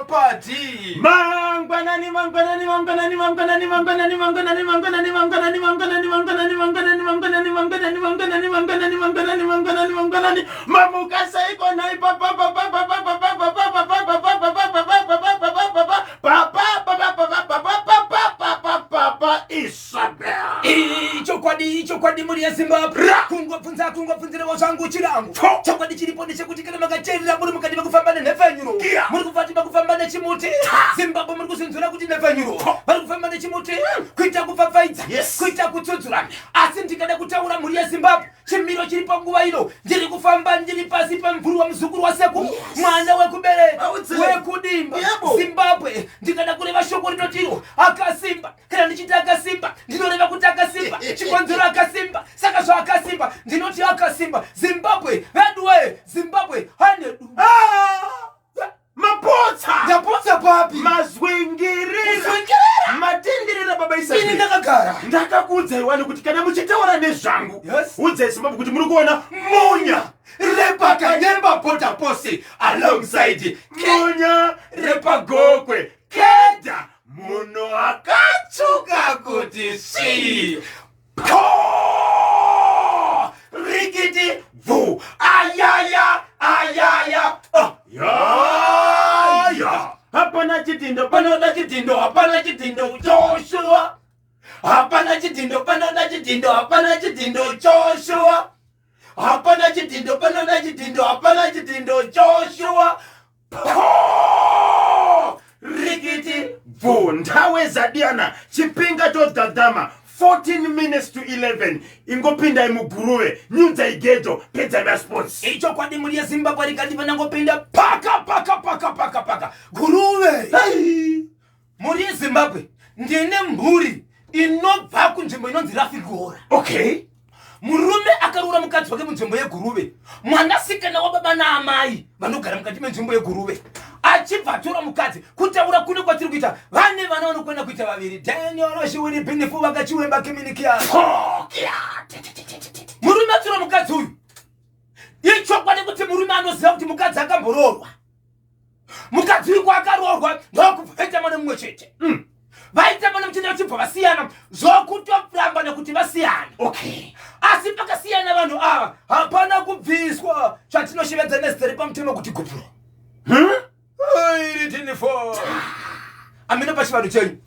Padi. Mangwanani, mangwanani, mangwanani, mangwanani, mangwanani, mangwanani, mangwanani, mangwanani, mangwanani, mangwanani, mangwanani, mangwanani, mangwanani, mangwanani, mangwanani, mangwanani, mangwanani, mangwanani. Mamuka seiko nhai papa papa papa papa papa papa papa papa papa papa papa papa papa papa papa papa papa papa papa Isabel. Ichokwadi, ichokwadi mhuri yeZimbabwe. Kungobvunza kungobvunzirewo zvangu chirango. Chokwadi chiripo ndechekuti kana makacherera muri mukati mekufamba nenhepfenyuro. Iya. Muri kufati makufamba nechimuti. Zimbabwe muri kuzvinzwira kuti nhepfenyuro. Vari kufamba nechimuti kuita kupfapfaidza, kuita kutsudzura. Asi ndikada kutaura mhuri yeZimbabwe chimiro chiri panguva ino ndiri kufamba ndiri pasi pemvuri wemuzukuru wasekuru mwana wekubereka Audzei. wekudimba Yebo. Zimbabwe ndikada kureva shoko rinotiro akasimba kana ndichiti akasimba ndinoreva kuti akasimba chikonzero akasimba saka zvaakasimba ndinoti akasimba Zimbabwe veduwe Zimbabwe hanedu. Ah! Mapotsa. Ndapotsa papi? Mazwingirira. Kuzwingirira. Matenderera baba Ini Isabel. ndakagara. Ndakakuudzai wani kuti kana muchitaura nezvangu udzai Zimbabwe kuti muri kuona Munya repaKanyemba border post alongside Munya repaGokwe Keda munhu akatsvuka kuti svi po rikiti bvu ayaya ayaya. Ah, yaya hapana chidhindo. Panoda chidhindo, hapana chidhindo Joshua, hapana chidhindo, panoda chidhindo, hapana chidhindo Joshua, hapana chidhindo, panoda chidhindo, hapana chidhindo Joshua, Po rikiti bvu ndawe zadiyana chipinga chodhadhama 14 minutes to 11 ingopindai muguruve nyudzai gejo pedzai masports. Ichokwadi mhuri yeZimbabwe rikati vanangopinda paka paka paka paka paka Guruve. Mhuri yeZimbabwe, ndine mhuri inobva kunzvimbo inonzi Rafigora. Murume akaroora mukadzi wake munzvimbo yeGuruve, mwanasikana wababa naamai vanogara mukati menzvimbo yeGuruve, achibva atora mukadzi. Kutaura kuno kwatiri kuita vane vana vanokwana kuita vaviri, Daniel Rashiwiri Binifu vakachiwemba kiminikia. Murume atora mukadzi uyu, ichokwadi kuti murume anoziva kuti mukadzi akamboroorwa. Mukadzi uyu kwaakaroorwa ndokubva vaita mwana mumwe chete. Vaita mwana muchete vachibva vasiyana, zvokutoramba nekuti vasiyana. Asi pakasiyana vanhu ava hapana kubviswa chatinoshevedza nezita repamutemo kuti gupuro. Iritinifo amene pachivanhu chenyu.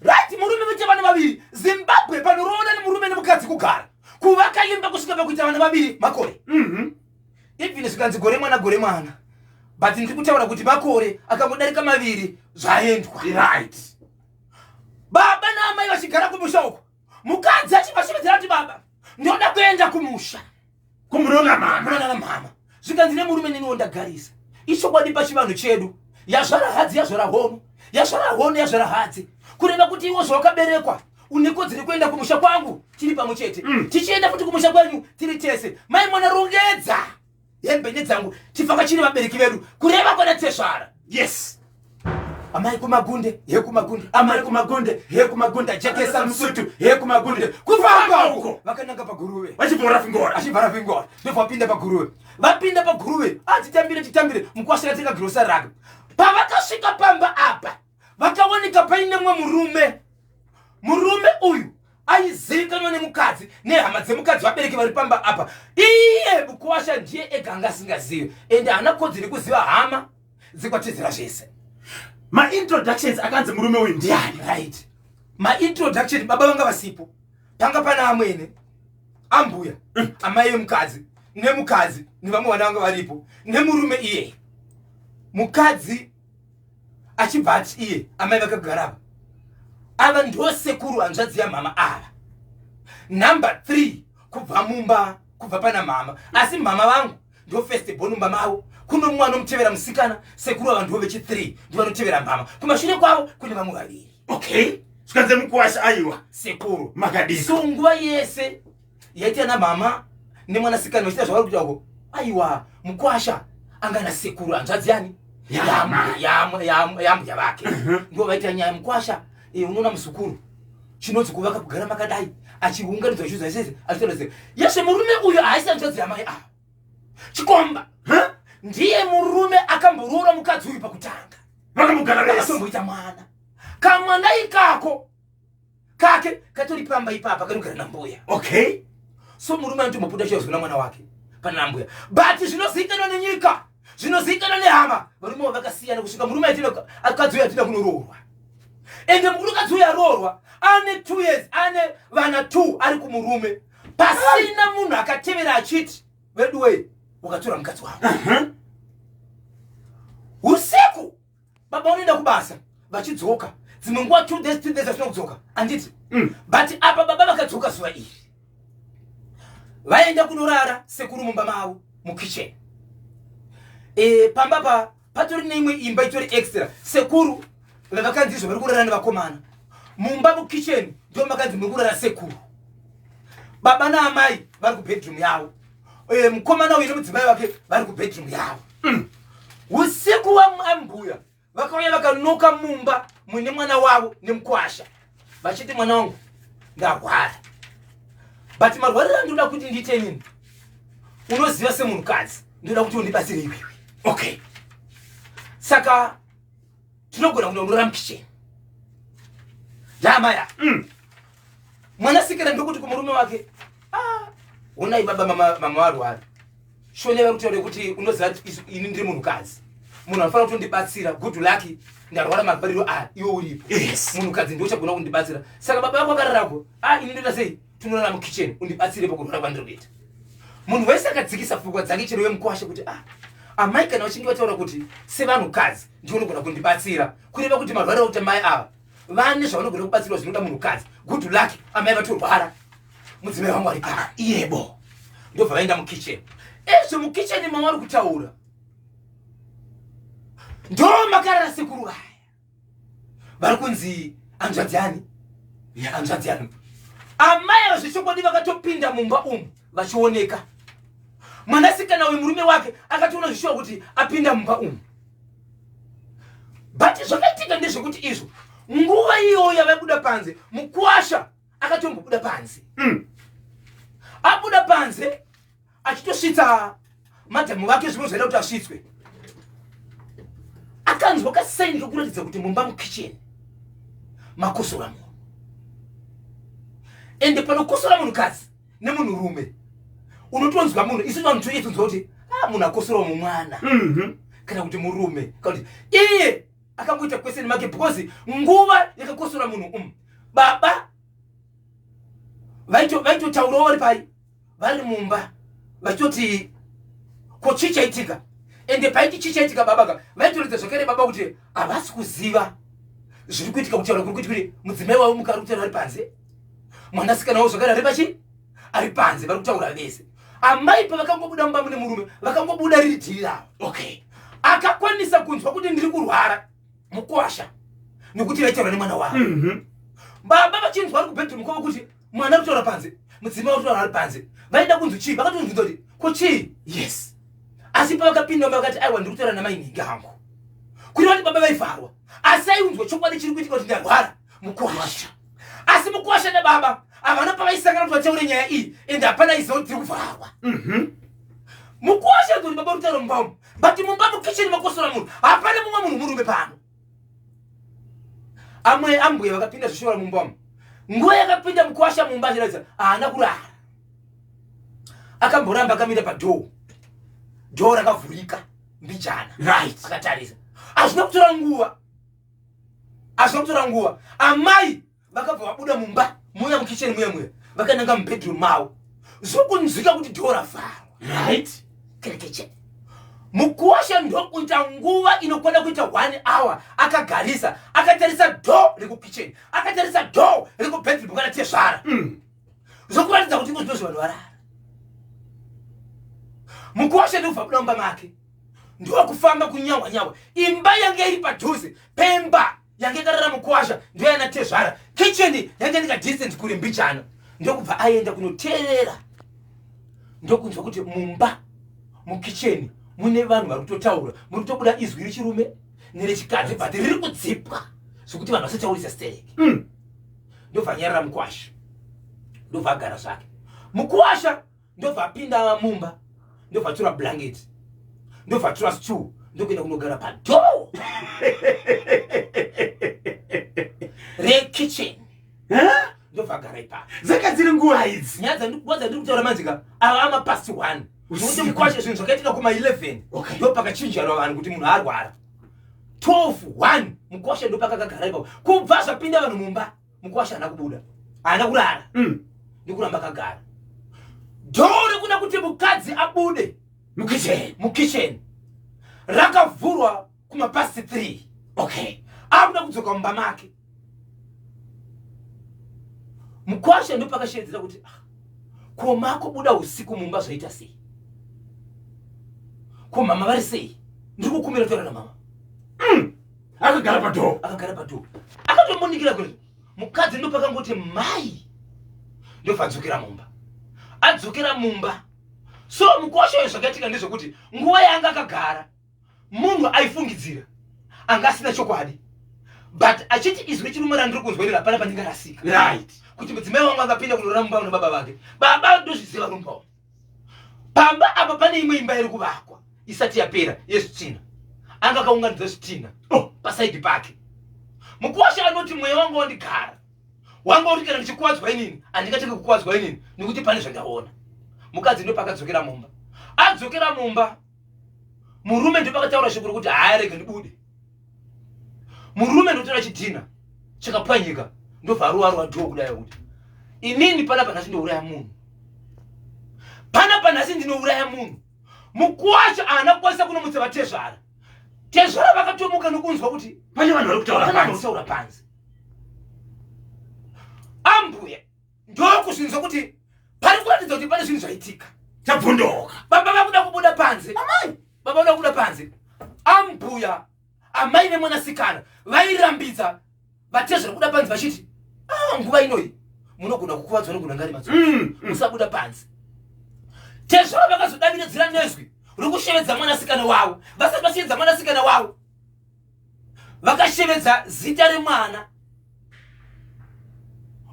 Right, murume vaita vana vaviri. Zimbabwe, panoroona nemurume nemukadzi kugara kuvaka imba kusvika pakuita vana vaviri makore. Even zvikanzi gore mwana, gore mwana, but ndiri kutaura kuti makore akangodarika 2 zvaendwa. Baba naamai vachigara kumusha uko, mukadzi achivashevedzera kuti, "Baba, ndoda kuenda kumusha." Kumunoona mama. Munonana mama. Zvikanzi nemurume, "Neniwo ndagarisa." Ichokwadi pachivanhu chedu yazvara hadzi yazvara hono, yazvara hono yazvara hadzi, kureva kuti iwo zvawakaberekwa une kodzero yekuenda kumusha kwangu tiri pamwe chete, tichienda futi kumusha kwenyu tiri tese. Mai mwana, rongedza hembe nedzangu tivhakachire vabereki vedu, kureva kwana tezvara. Amai kumagunde he kumagunde, amai kumagunde he kumagunde, jekesa musutu he kumagunde, kufamba uko vakananga paGuruve. Vachibva Rafingora. Achibva Rafingora ndobva vapinda paGuruve. Vapinda paGuruve, atitambire titambire, mukwasha atenga girosari rake. Pavakasvika pamba apa vakawanika paine mumwe murume. Murume uyu aizivikanwa nemukadzi nehama dzemukadzi, vabereki vari pamba apa. Iye mukwasha ndiye ega anga asingazivi, ende haana kodzero yekuziva hama dzekwatezera zvese. Maintroductions akanzi murume uyu ndiani? Right, maintroduction baba vanga vasipo. Panga pana amwene, ambuya, amai vemukadzi nemukadzi nevamwe vana vanga varipo nemurume iyeye. Mukadzi achibva ati iye, "Amai vakagara apa ava ndo sekuru hanzvadzi yamama ava, number 3 kubva mumba, kubva pana mama. Asi mama vangu ndo first born mumba mavo. Kuno mumwe anomutevera musikana. Sekuru ava ndo vechi 3, ndo vanotevera mama. Kumashure kwavo kune vamwe vaviri." Okay, zvikanzi mukuwasha, "Aiwa, sekuru, makadii?" So nguva yese yaita namama nemwanasikana vachiita zvavari kuita uko, aiwa, mukwasha anga na sekuru hanzvadzi yani yambuya vake, ndo vaita nyaya. Mukwasha, unoona muzukuru, chinonzi kuvaka kugara makadai, achiunganidzwa zvinhu zvese achitaura sei yeshe. Murume uyu haisi hanzvadzi yamai ava, chikomba ndiye murume akamboroora mukadzi uyu pakutanga. Vakambogara vese. Vakatomboita mwana. Kamwana ikako kake katori pamba ipapa kanogara nambuya. Okay. So murume anotombobuda chaizo mwana wake pana mbuya. But zvinozivikanwa nenyika, zvinozivikanwa nehama, varume ava vakasiyana kusvika murume aitenda akadzi uyo atina kunoroorwa. Ende mukadzi uyo aroorwa ane 2 years, ane vana 2 ari kumurume, pasina munhu akatevera achiti veduwe wakatora mukadzi wako. Usiku baba vanoenda kubasa vachidzoka dzimwe nguva 2 days 3 days vasina kudzoka, anditi? But apa baba vakadzoka zuva iri vaenda kunorara sekuru mumba mavo mukitchen. Pamba pa patori neimwe imba itori extra, sekuru vavakanzi izvo vari kurara nevakomana mumba mukitchen, ndo makanzi muri kurara sekuru. Baba naamai vari kubedroom yavo, mukomana uyu nemudzimai wake vari kubedroom yavo. Usiku wambuya vakauya vakanoka mumba muine mwana wavo nemukwasha, vachiti, "Mwana wangu, ndarwara, but marwariro andinoda kuti ndiite inini, unoziva semunhukadzi, ndinoda kuti undibatsire iwewe." Saka tinogona kunondora mukitchen ndamaya. Mwanasikana ndokuti kumurume wake, "Ah, honai baba, mama varwara. Shone vari kutaura kuti unoziva kuti ini ndiri munhukadzi, munhu anofanira kutondibatsira. Good luck ndarwara marwariro aya, iwe uripo. Munhukadzi ndiwo uchagona kundibatsira. Saka baba vako akararako, a ini ndoita sei? Tinorara mukitchen, undibatsire pakurwara kwandiri kuita." Munhu wese akadzikisa pfungwa dzake, chero wemukwasha, kuti ah, amai kana vachinge vataura kuti sevanhukadzi ndiwo unogona kundibatsira, kureva kuti marwariro akuti mai ava vane zvavanogona kubatsirwa zvinoda munhukadzi. Good luck amai vatorwara, mudzimai wangu ari paa. Ndobva vaenda mukitchen. Ezvo mukitchen mavari kutaura ndo makarara sekuru vaya vari kunzi hanzvadzi ani, hanzvadzi ani. Amai ava zvechokwadi vakatopinda mumba umu vachioneka. Mwanasikana uyu, murume wake akatoona zvishuwa kuti apinda mumba umu. But zvakaitika ndezvekuti izvo nguva iyoyo yavaibuda panze, mukwasha akatombobuda panze. Abuda panze achitosvitsa madhamu vake zvimwe zvaida kuti asvitswe, akanzwa kasaini kekuratidza kuti mumba mukitchen makosora munhu. Ende panokosora munhukadzi nemunhurume unotonzwa munhu, isu vanhu toitonzwa kuti ah, munhu akosora mumwana kana kuti murume, kana kuti iye akangoita question make, because nguva yakakosora munhu baba vaitotaurawo vari pai, vari mumba, vachitoti, "Ko chii chaitika?" Ende paiti chii chaitika, baba ka vaitoratidza zvakare baba kuti havasi kuziva zviri kuitika, kutaura kuri kuiti kuti mudzimai wavo mukari kutaura ari panze, mwanasikana wavo zvakare ari pachi ari panze, vari kutaura vese. Amai pavakangobuda mumba mune murume, vakangobuda riri dhiri ravo, akakwanisa kunzwa kuti ndiri kurwara mukwasha, nekuti vaitaura nemwana wavo. Baba vachinzwa vari kubedroom kwavo kuti mwana ari kutaura panze, mudzimai ari kutaura ari panze, vaida kunzwa chii, vakatonzwidza kuti ko chii. Asi pavakapinda mumba vakati, "Aiwa, ndiri kutaura namai hangu." Kureva kuti baba vaivharwa, asi aiunzwa chokwadi chiri kuitika kuti ndarwara mukwasha. Asi mukwasha nababa havana pavaisangana kuti vataure nyaya iyi, ende hapana aiziva kuti tiri kuvharwa. Mukwasha kuti baba rutaura mumba umu, but mumba mukitchen makosora munhu, hapana mumwe munhu murume pano. Amwe ambuya vakapinda zvishora mumba umu. Nguva yakapinda mukwasha mumba achiratidza haana kurara, akamboramba akamira padoor, door rakavhurika mbijana. Akatarisa. Hazvina kutora nguva, hazvina kutora nguva, amai vakabva vabuda mumba muya mukitchen muya muya, vakananga mubedroom mavo, zvokunzwika kuti door ravharwa. Kerekeche. Mukuwasha ndokuita nguva inokwana kuita one hour akagarisa, akatarisa door rekukitchen, akatarisa door rekubedroom kana tezvara, zvokuratidza kuti ngozvino zvanhu varara. Mukuwasha ndokubva buda mumba make, ndokufamba kunyawa nyawa. Imba yange iri padhuze pemba yange yakarara mukuwasha ndoyana tezvara. Kitchen yange iri kadistance kure mbichana. Ndokubva aenda kunoteerera, ndokunzwa kuti mumba mukitchen mune vanhu vari kutotaura, muri kutobuda izwi rechirume nerechikadzi, but riri kudzipwa zvokuti vanhu vasataurisa stereki. Ndobva anyarara mukwasha, ndobva agara zvake. Mukwasha ndobva apinda mumba, ndobva atora blanket, ndobva atora stool, ndokuenda kunogara padoor. kutaura manje ka ava amapast 1 nokuti mukwasha zvinhu zvakaitika kuma 11 ndo pakachinjarwa vanhu kuti munhu arwara. 12 1 mukwasha ndo pakakagara ipapo. Kubva zvapinda vanhu mumba, mukwasha haana kubuda, haana kurara. Ndikuramba akagara. Dhoo rekuda kuti mukadzi abude mukitchen, mukitchen rakavhurwa kumapast 3. Akuda kudzoka mumba make. Mukwasha ndopakashevedzera kuti, ah, ko makubuda usiku mumba zvaita sei? Ko mama vari sei? Ndiri kukumbira taura namama. Akagara padhoo. Akagara padhoo, akatombonikira kure. Mukadzi ndopakangoti mai, ndobva adzokera mumba. Adzokera mumba, so mukwasha uyu zvakaitika ndezvekuti nguva yaanga akagara, munhu aifungidzira, anga asina chokwadi, but achiti izwi rechirume randiri kunzwa iri hapana pandingarasika. Kuti mudzimai wangu angapinda kunorara mumba muna baba vake. Baba ndozviziva rumba umu. Pamba apa pane imwe imba iri kuvakwa isati yapera yezvitina. Anga akaunganidza zvitina pasaidi pake. Mukwasha anoti mweya wangu wandigara, wanga uri kana ndichikuwadzwa inini, handingatenge kukuwadzwa inini nekuti pane zvandaona. Mukadzi ndopakadzokera mumba. Adzokera mumba, murume ndopakataura shoko rokuti haya, rega ndibude. Murume ndotora chidhina chakapwanyika, ndobva aruwa dhoo kudai kuti inini panapa nhasi ndouraya munhu, panapa nhasi ndinouraya munhu. Mukwasha haana kukwanisa kunomutsa vatezvara. Tezvara vakatomuka nokunzwa kuti pane vanhu vari kutaura pane vanhu panze. Kutaura panze. Ambuya ndokuzvinzwa kuti pari kuratidza kuti pane zvinhu zvaitika. Tabvundoka. Baba vakuda kubuda panze, amai. Baba vakuda kubuda panze, ambuya, amai nemwanasikana vairambidza vatezvara kubuda panze vachiti, ah, nguva inoyi munogona kukuvadzwa nogona ngari matsotsi, musabuda panze. Tezvara vakazodaviridzira nezwi rokushevedza mwanasikana wavo. Vasati vashevedza mwanasikana wavo, vakashevedza zita remwana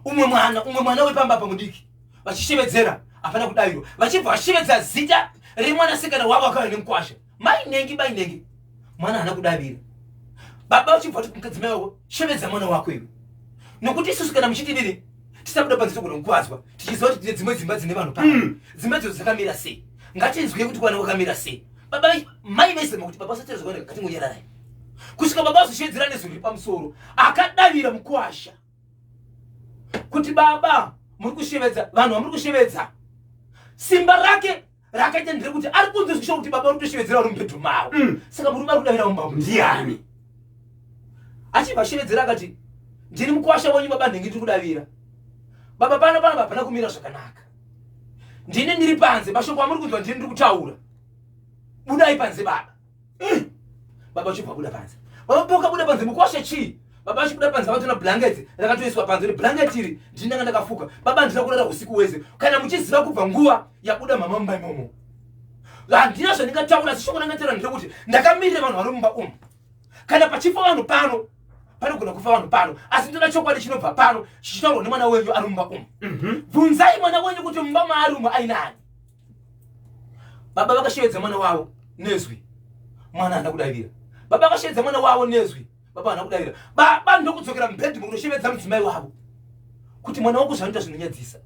umwe, mwana umwe, mwana wepamba pa mudiki. Vachishevedzera, hapana kudavirwa. Vachibva vashevedza zita remwanasikana wavo akauya nemukwasha, mai nengi, mai nengi, mwana haana kudavira. Baba vachibva vati kumukadzimai wako, shevedza mwana wako iwe, nokuti isusu kana muchitidini tisabuda panze togona kukuvadzwa, tichiziva kuti tine dzimwe dzimba dzine vanhu pano. Dzimba idzodzo dzakamira sei? Ngatinzwei kuti kwana kwakamira sei. Baba, mai vaizama kuti baba vasatera zvakanaka, ngatingonyararai kusvika baba vazoshevedzera nezwi riri pamusoro. Akadavira mukwasha kuti, baba muri kushevedza vanhu vamuri kushevedza. Simba rake rakaita nderekuti ari kunzwisisa kuti baba vari kutoshevedzera vari mubhedhuru mavo. Saka murume ari kudavira mumba umu ndiani? Achibva ashevedzera akati, ndini mukwasha wenyu baba nhingi, ndiri kudavira baba. Pano pano hapana kumira zvakanaka. Ndini ndiri panze, mashoko amuri kunzwa ndini ndiri kutaura. Budai panze baba. Baba vachibva buda panze. Baba pokabuda panze, mukwasha chii? Baba vachibuda panze vakatoona blanket rakatoiswa panze. Ri blanket iri ndini ndanga ndakafuka baba, handina kurara usiku wese. Kana muchiziva kubva nguva yabuda mama mumba imomo, handina zvandingataura, asi shoko randingataura nderekuti ndakamirira vanhu vari mumba umu. Kana pachifa vanhu pano, panogona kufa vanhu pano, asi ndoda chokwadi chinobva pano chichitaurwa nemwana wenyu ari mumba umu. Bvunzai mwana wenyu kuti mumba maari umu ainani. Baba vakashevedza mwana wavo nezwi, mwana haana kudavira. Baba vakashevedza mwana wavo nezwi, baba haana kudavira. Baba ndokudzokera mubhedroom kunoshevedza mudzimai wavo kuti mwana wako zvanoita zvinonyadzisa,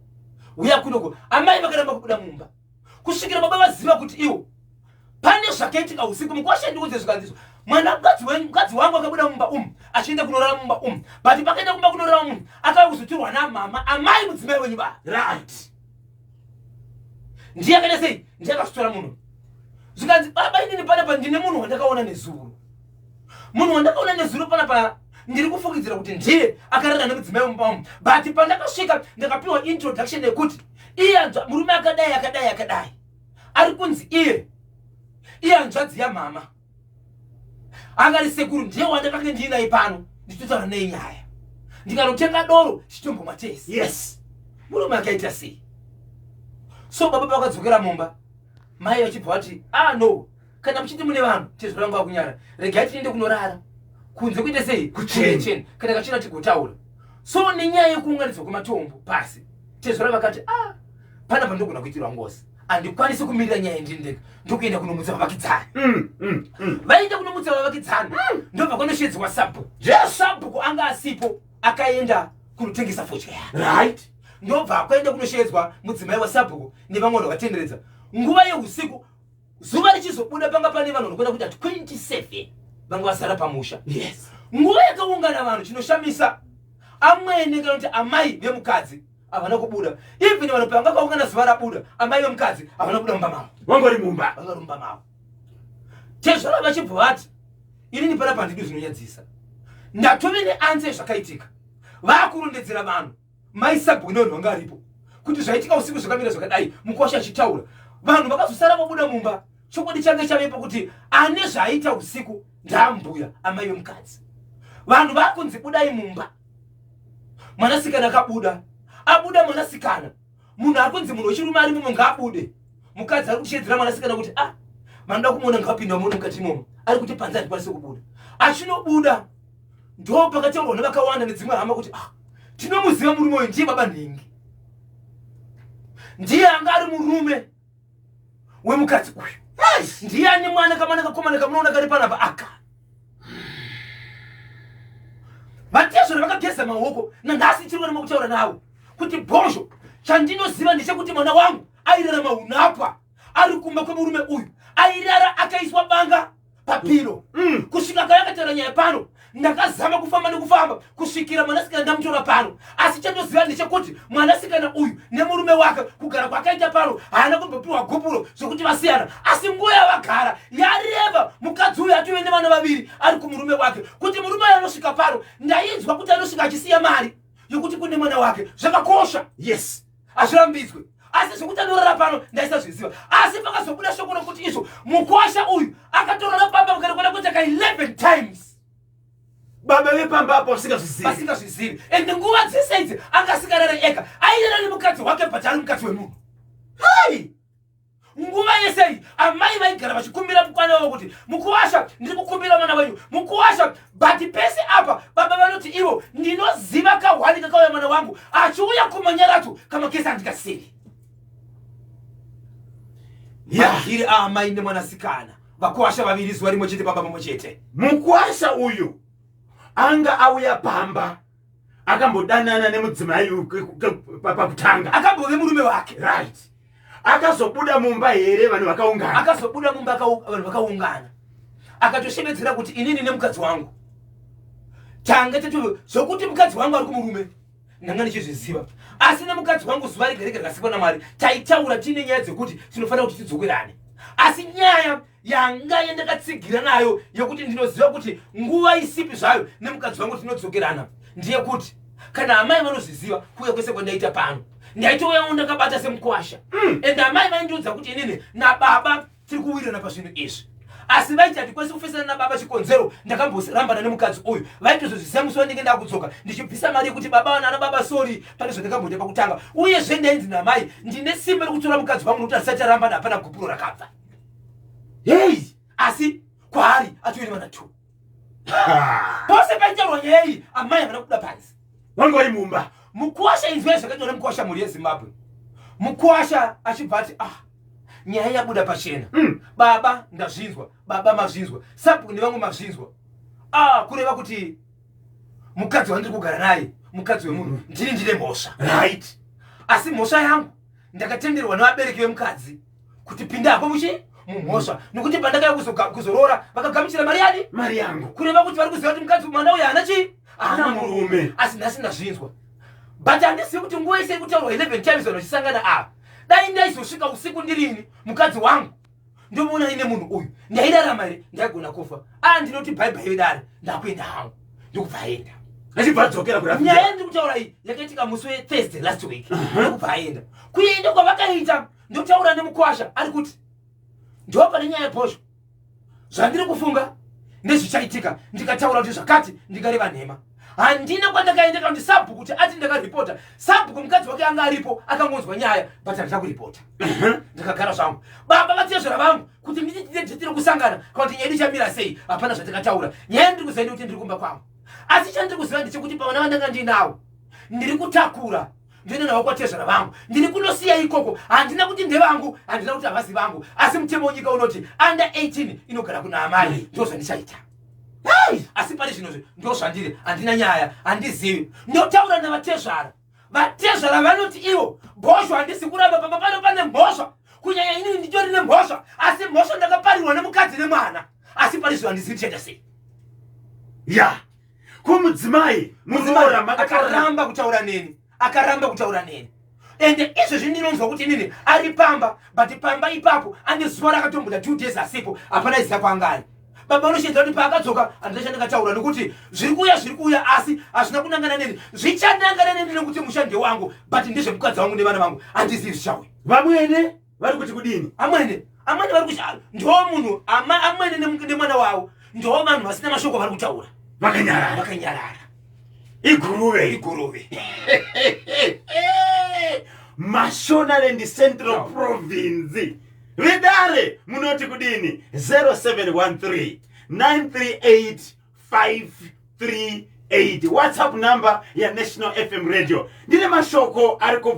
uya kunoko. Amai vakaramba kubuda mumba kusvikira baba vaziva kuti iwo pane zvakaitika usiku. Mukwasha ndiudze zvikanzizwa mwana mukadzi wenyu, mukadzi wangu akabuda mumba umu achienda kunorara mumba umu, but pakaenda kumba kunorara umu akauya kuzotirwa namama, amai mudzimai wenyu baba. Ndiye akaita sei? Ndiye akazotora munhu. Zvikanzi, baba, inini panapa ndine munhu wandakaona nezuro. Munhu wandakaona nezuro panapa ndiri kufungidzira kuti ndiye akarara nemudzimai wemumba umu, but pandakasvika ndakapiwa introduction yekuti iye murume akadai akadai akadai ari kunzi iye iye hanzvadzi yamama, angari sekuru, ndiye wandakange ndiinaye pano ndichitotaura nei nyaya, ndikanotenga doro tichitombomwa tese. Murume akaita sei? So baba vakadzokera mumba, mai vachibva vati, ah no, kana muchiti mune vanhu, tezvo rangu akunyara, regai tiende kunorara kunze kuite sei? Kuchena. Kuchena. Kana kachena tigotaura. So nenyaya yekuunganidzwa kwematombo pasi, tezvara vakati, ah, panapa ndogona kuitirwa ngozi, handikwanisi kumirira nyaya ndini ndega, ndokuenda kunomutsa vavakidzani. Vaenda kunomutsa vavakidzani, ndobva kwanoshedzwa sabhuku. Sabhuku anga asipo, akaenda kunotengesa fodya yake. Ndobva kwaenda kunoshedzwa mudzimai wasabhuku nevamwe vanhu vakatenderedza. Nguva yeusiku, zuva richizobuda, panga pane vanhu vanokwenda kuita 27 vanga vasara pamusha. Nguva yakaungana vanhu, chinoshamisa, amwene kana kuti amai vemukadzi havana kubuda. Even vanhu pavanga kaungana zuva rabuda, amai vemukadzi havana kubuda mumba mavo. Vangori mumba. Vanga vari mumba mavo. Tezvara vachibva vati, inini panapa handidi zvinonyadzisa, ndatove neanse yezvakaitika. Vakurondedzera vanhu, mai sabhuku nevanhu vanga aripo, kuti zvaitika usiku zvakamira zvakadai. Mukwasha achitaura, vanhu vakazosara vobuda mumba. Chokwadi change chavepo kuti ane zvaaita usiku ndambuya, amai vemukadzi. Vanhu vakunzi budai mumba. Mwanasikana akabuda. Abuda mwanasikana, munhu ari kunzi munhu wechirume ari mumo ngaabude. Mukadzi ari kushedzera mwanasikana kuti, ah, vanoda kumuona ngavapinda vamuone mukati imomo. Ari kuti panze handikwanisi kubuda. Achinobuda, ndo pakataurwa nevakawanda nedzimwe hama kuti, ah, tinomuziva murume uyu, ndiye baba nhingi, ndiye anga ari murume wemukadzi uyu, ndiye ane mwana, kamwana kakomana kamunoona kari panapa aka. Vatezvera vakageza maoko. Nanhasi chiri kuona kutaura navo kuti bhozho, chandinoziva ndechekuti mwana wangu airarama unapwa ari kumba kwemurume uyu, airara akaiswa banga papilo. Kusvika kayakataura nyaya pano, ndakazama kufamba nekufamba kusvikira mwanasikana ndamutora pano. Asi chandoziva ndechekuti mwanasikana uyu nemurume wake, kugara kwakaita pano, haana kumbopiwa gupuro zvokuti vasiyana. Asi nguva yavagara yareba, mukadzi uyu atove nevana vaviri ari kumurume wake. Kuti murume uyu anosvika pano, ndainzwa kuti anosvika achisiya mari yokuti kune mwana wake, zvakakosha. Hazvirambidzwe. Asi zvekuti anorara pano ndaisazviziva. Asi pakazobuda shoko rokuti izvo mukwasha uyu akatorara pamba mukarekona kuita ka 11 times. Baba vepamba apo vasingazvizivi. Vasingazvizivi. And nguva dzese idzi angasikarare ega, airara nemukadzi wake, but ari mukadzi wemunhu. Hai. Nguva yese iyi amai vaigara vachikumbira mukwana wavo kuti, mukuwasha, ndiri kukumbira mwana wenyu, mukuwasha. But pese apa baba vanoti ivo, ndinoziva kahwani kakauya mwana wangu achiuya kumanyaradzo, kamakesi andikasiri. Mahiri aamai nemwanasikana, vakuwasha vaviri, zuva rimwe chete, baba pamwe chete. Mukwasha uyu anga auya pamba akambodanana nemudzimai uyu pakutanga. Akambove murume wake. Right. Akazobuda mumba here vanhu vakaungana? Akazobuda mumba vanhu vakaungana, akatoshevedzera kuti inini nemukadzi wangu tanga tato. Zvokuti mukadzi wangu ari kumurume ndanga ndichizviziva, asi nemukadzi wangu zuva rega rega rakasikwa naMwari taitaura tiine nyaya dzekuti tinofanira kuti tidzokerane. Asi nyaya yanga yandakatsigira nayo yekuti ndinoziva kuti nguva isipi zvayo nemukadzi wangu tinodzokerana ndeyekuti kana amai vanozviziva, kuuya kwese kwandaita pano ndaitouyawo ndakabata semukwasha. And amai vaindiudza kuti inini nababa tiri kuwirirana pazvinhu izvi, asi vaiti handikwanisi kufesana nababa, chikonzero ndakamborambana nemukadzi uyu. Vaitozozviziva musi wandinge ndakudzoka ndichibvisa mari yekuti baba nana baba, sorry pane zvandakamboita pakutanga. Uyezve ndainzi namai ndine simba rekutora mukadzi wangu nokuti asati arambana, hapana gupuro rakabva. Hei. Asi kwaari atoine vana two. Pose paitaurwa nyaya iyi, amai havana kubuda panze. Vanga vari mumba. Mukwasha, inzwai zvakaitwa nemukwasha, mhuri yeZimbabwe. Mukwasha achibva ati, ah, nyaya yabuda pachena. Baba ndazvinzwa, baba mazvinzwa, sabhuku nevamwe mazvinzwa. Ah, kureva kuti mukadzi wandiri kugara naye mukadzi wemunhu, ndini ndine mhosva. Asi mhosva yangu ndakatenderwa nevabereki vemukadzi kuti pindako muchi mumhosva, nokuti pandakauya kuzoroora vakagamuchira mari yani. Mari yangu. Kureva kuti vari kuziva kuti mukadzi, mwana uyu haana chii? Haana murume. Asi nhasi ndazvinzwa, but handizivi kuti nguva yese kutaurwa 11 times vanhu vachisangana ava, dai ndaizosvika usiku ndirini mukadzi wangu ndomuona ine munhu uyu, ndairarama here? Ndaigona kufa. A, ndinoti bhaibhai vedare, ndakuenda hangu. Ndokubva aenda. Achibva adzokera kura. Nyaya yandiri kutaura iyi yakaitika musi weThursday last week. Ndokubva aenda. Kuenda kwavakaita, ndotaura nemukwasha, ari kuti ndo pane nyaya yebhozho. Zvandiri kufunga nezvichaitika, ndikataura kuti zvakati ndingareva nhema. Handina kwandakaenda kana kuti sabhuku kuti ati ndakaripota. Sabhuku mukadzi wake anga aripo, akangonzwa nyaya, but handina kuripota, ndikagara zvangu. Baba vatezvera vangu kuti nditi tine tiri kusangana kana kuti nyaya yedu ichamira sei, hapana zvatakataura. Nyaya ndiri kuziva ndekuti ndiri kumba kwangu, asi chandiri kuziva ndechekuti pavana vandanga ndinawo ndiri kutakura ndoenda navo kwatezvara vangu, ndiri kunosiya ikoko. Handina kuti ndevangu, handina kuti havazi vangu, asi mutemo wenyika unoti under 18 inogara kuna amai. Ndo zvandichaita. Asi pari zvinozvi ndo zvandiri, handina nyaya, handizivi. Ndotaura navatezvara. Vatezvara vanoti ivo, bhozho handisi kuramba, pamba pano pane mhosva, kunyanya inini nditori nemhosva, asi mhosva ndakaparirwa nemukadzi nemwana, asi pari zvino handizivi ndichaita sei. Ya, ko mudzimai, muroora makatarira? Akaramba kutaura neni, akaramba kutaura neni. Ende izvezvi ndinonzwa kuti inini ari pamba, but pamba ipapo ane zuva rakatomboita 2 days asipo, hapana ziva kwaanga ari. Baba unoshinzira kuti paakadzoka handina chandingataura, nekuti zviri kuuya, zviri kuuya, asi hazvina kunangana neni. Zvichanangana neni nekuti musha ndewangu, but ndezvemukadzi wangu nevana vangu, handizivi zvichauya. Vamwene vari kuti kudini? Amwene vari kuti ndo munhu amwene nemwana wavo, ndo vanhu vasina mashoko vari kutaura. Vakanyarara. Vakanyarara. Iguruve. Iguruve. Mashonaland Central No. Province, vedare munoti kudini? 0713 938 538, WhatsApp number yaNational FM Radio. Ndine mashoko ari kubva.